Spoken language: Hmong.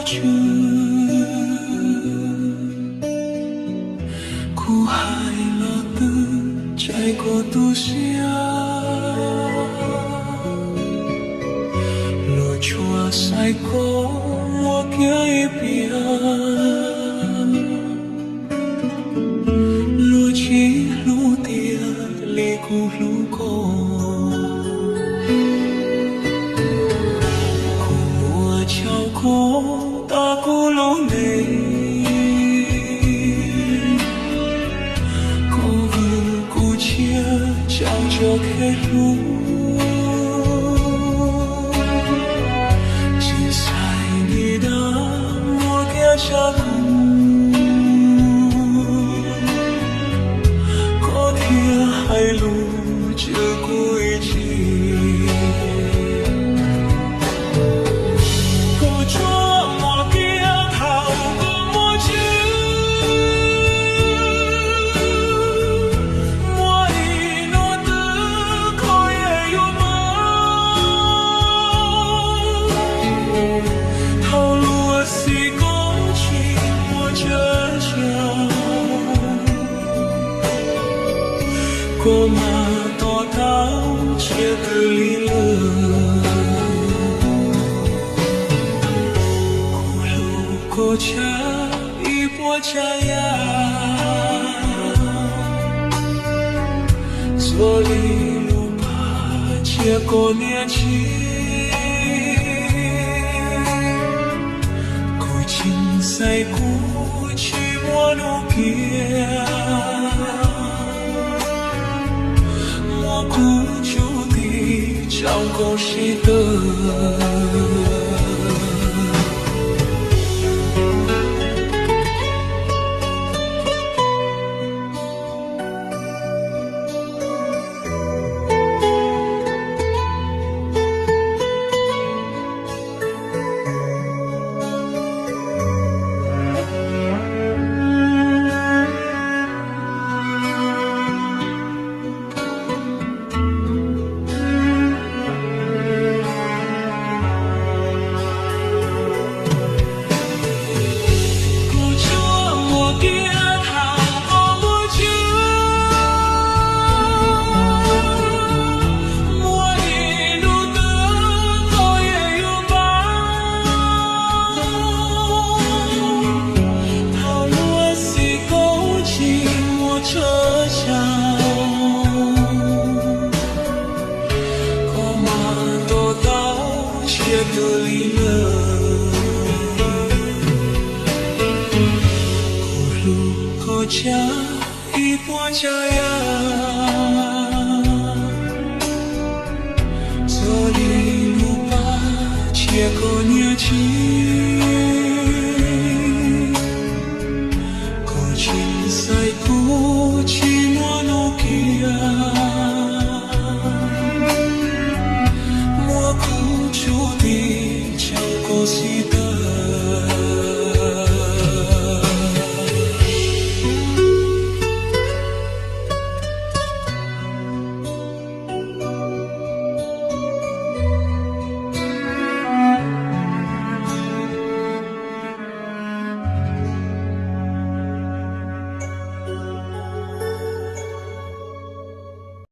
Tswv, kuv hais los twb tsis koj tu siab, luag tsuas xaiv koj muab kiag ib pliag, luag tsis hlub tiag li kuv hlub koj. Kuv muab tsaug koj tag kuv lub neej, koj vwm kuv tsiaj tsa tso qheb hlub. Tsis xaiv li dab muab kiag tshaj kuv, koj thiaj hais lus tswv kuv ib txhis. Koj tsuas muaj kiag thaum koj muaj tswv, muaj ib hnub twg koj yeej yuav pab. Thaum luag xim koj tsis muaj tsav tsav, koj mam to taub tsiaj twg li lawm. Kuv hlub koj tshaj ib puas tsav yam, txhua li lub paj tsiaj koj niam ntsib. Kuv tsis xaiv kuv tsis muaj nuj kiab, muab kuv tsuj tis tsaus nkaus sib tw. Koj tsuas muaj kiag thaum koj muaj tswv, muaj ib hnub twg koj yeej yuav pab. Thaum luag xim koj tsis muaj tsav tsav, koj mam to taub tsiaj twg li lawm. Kuv hlub koj tshaj ib puas tsav yam,